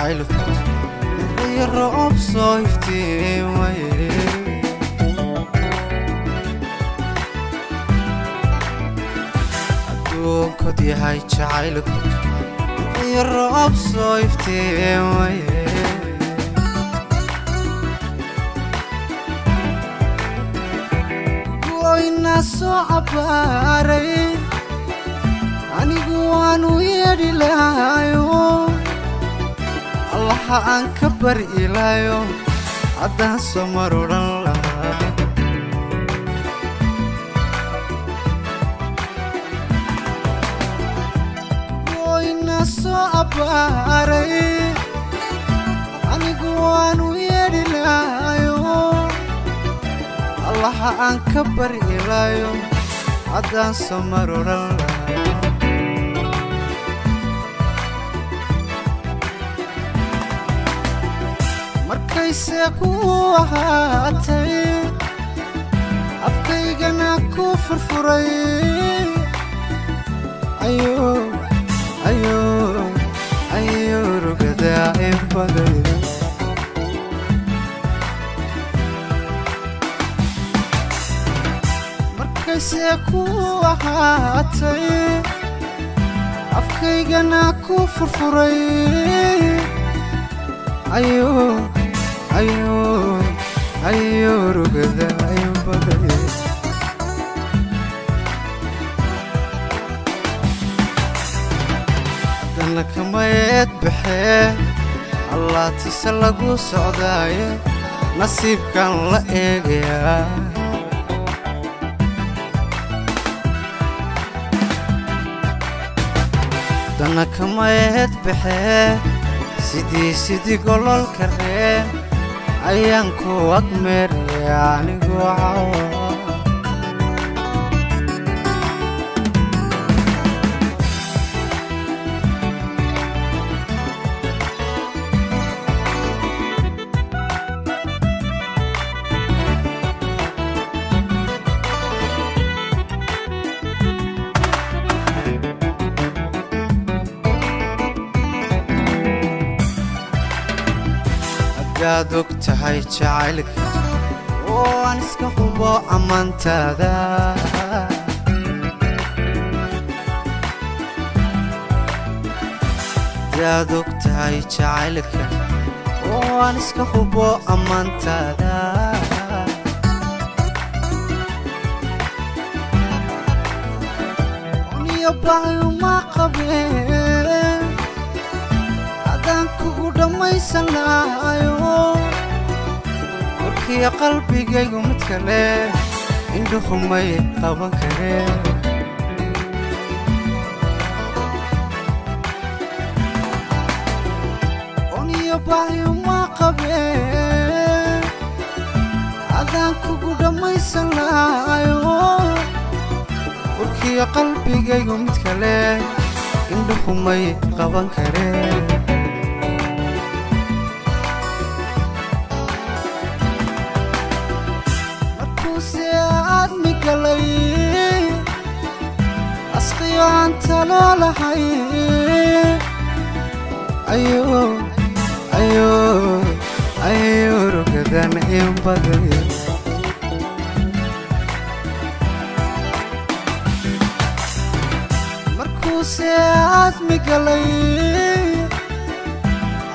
jacaylku iyo roob soo iftiimaye. Adduunkod yahay jacaylku iyo roob soo iftiimaye. Goyna soo cabbaaray anigu waanu yeedhi lahayo, Allaha aan ka bari ilaayo haddaan soo mar odhan lahaa. Goyna soo abbaaray anigu waanu yeedhi lahayo, Allaha aan ka bari ilaayo haddaan soo mar odhan lahaa. Markayse ku ahaatay afkaygana ku furfuray, ayo ayo rugadaa inbaday. Markayse ku ahaatay afkaygana ku furfuray, ayo ayo ayo rugada inbaday. Haddana kamayeed baxee allaatise lagu socdaaye, nasiibkan la eegayaa. Haddana kamayeed baxee sidii gololka reen ayaan ku agmeeraya anigoo cawa. Haddaad og tahay jacaylka oo aan iska hubo ammaantaada, haddaad og tahay jacaylka oo aan iska hubo ammaantaada, uniyo bahyuma qabeen haddaan kugu dhammaysan lahayo. Warkiyo qalbigaygu mid kale indhuhu may qaban kareen. Uniyo bahyuma qabeen haddaan kugu dhammaysan lahayo. Warkiyo qalbigaygu mid kale indhuhu may qaban kareen. Markuuse aadmi galay asqiyo aan talo lahay, ayo ayo ayo rugadan inbaday. Markuuse aadmi galay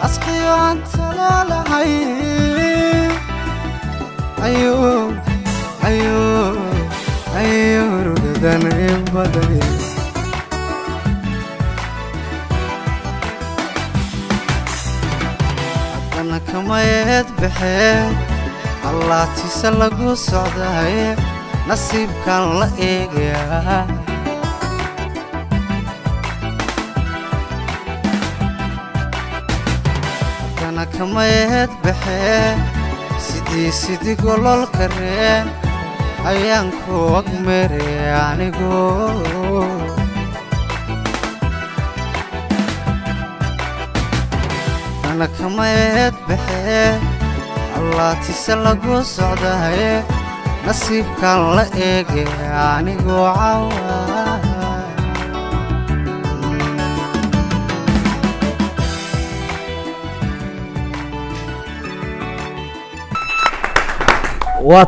asqiyo aan talo lahay, ayo ayo ayo rugadan inbaday. Haddana kamayeed baxee allaatise lagu socdaaye, nasiibkan la eegayaa. Haddana kamayeed baxee sidii gololka reen ayaan ku agmeeraya anigu. Haddana kamayeed baxee allaatise lagu socdaaye, nasiibkan la eegaya anigoo cawa. Waa.